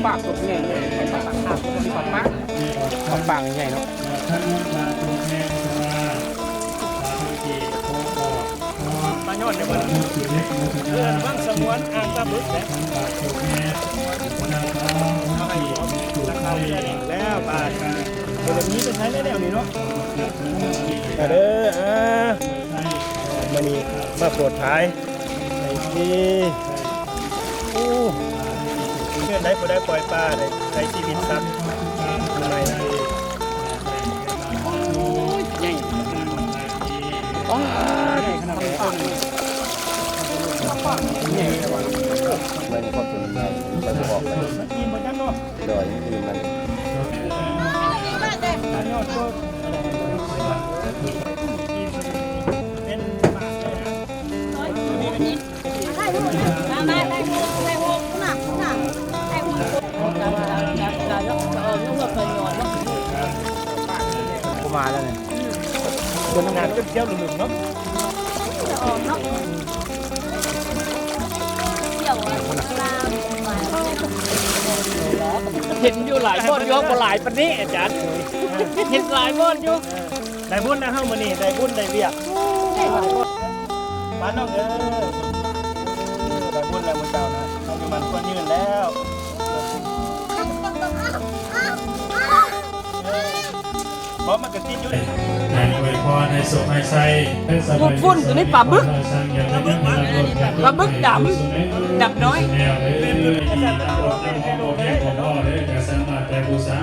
ປາກຕົວໃຫຍ່ເລີຍ ປາກ ປາກ ປາກ ປາກໃຫຍ່ເນາະ. ປາຍ້ອນໄດ້ບໍ່? ເພື່ອນວັງສະຫງວນອ່າງປາບຶກແຫຼະ ເອົາໃຫ້ຂອງທາງເຮົາເທື່ອນີ້ແລ້ວ ປາດ ບໍ່ໄດ້ມີໄປໃສແນວນີ້ເນາະ. ມາເດີ ອ່າ ມື້ນີ້ມາໂປດພາຍ ໄອ້ທີ່ ໂອ້ ເຮືອນໃດຜູ້ໃດປ່ອຍປາໄດ້ໃຊ້ຊີວິດສັດໃໝ່ ໂອ້ຍ ໃຫຍ່ ປາດ ໃຫຍ່ຂະໜາດນີ້ ໃຫຍ່ແທ້ວ່າ ເບິ່ງຄວາມເປັນໄປບໍ່ອອກ ໄປບໍ່ອອກ ດອຍອື່ນມັນ ບໍ່ມາແລ້ວນີ້ ເພິ່ນທຳງານຈົນຂຽວເຫຼືອເນາະ. ເຫັນຢູ່ຫຼາຍບ່ອນຢູ່ ບໍ່ຫຼາຍປານນີ້ອາຈານ ເຫັນຫຼາຍບ່ອນຢູ່. ໄດ້ບຸນນະເຮົາມື້ນີ້ ໄດ້ບຸນໄດ້ວຽກ ມານ້ອງເອີຍ ໄດ້ບຸນແລ້ວມື້ເຈົ້ານະ ອາຍຸໝັ້ນຂວັນຍືນແລ້ວ. ເພາະມັນກະຕິດຢູ່ ໃຫ້ອວຍພອນໃຫ້ໂຊກໃຫ້ໄຊ ພວກຝຸ່ນຕົວນີ້ປາບຶກ ປາບຶກດຳ ດຳນ້ອຍ ກະສາມາດໄປບູຊາ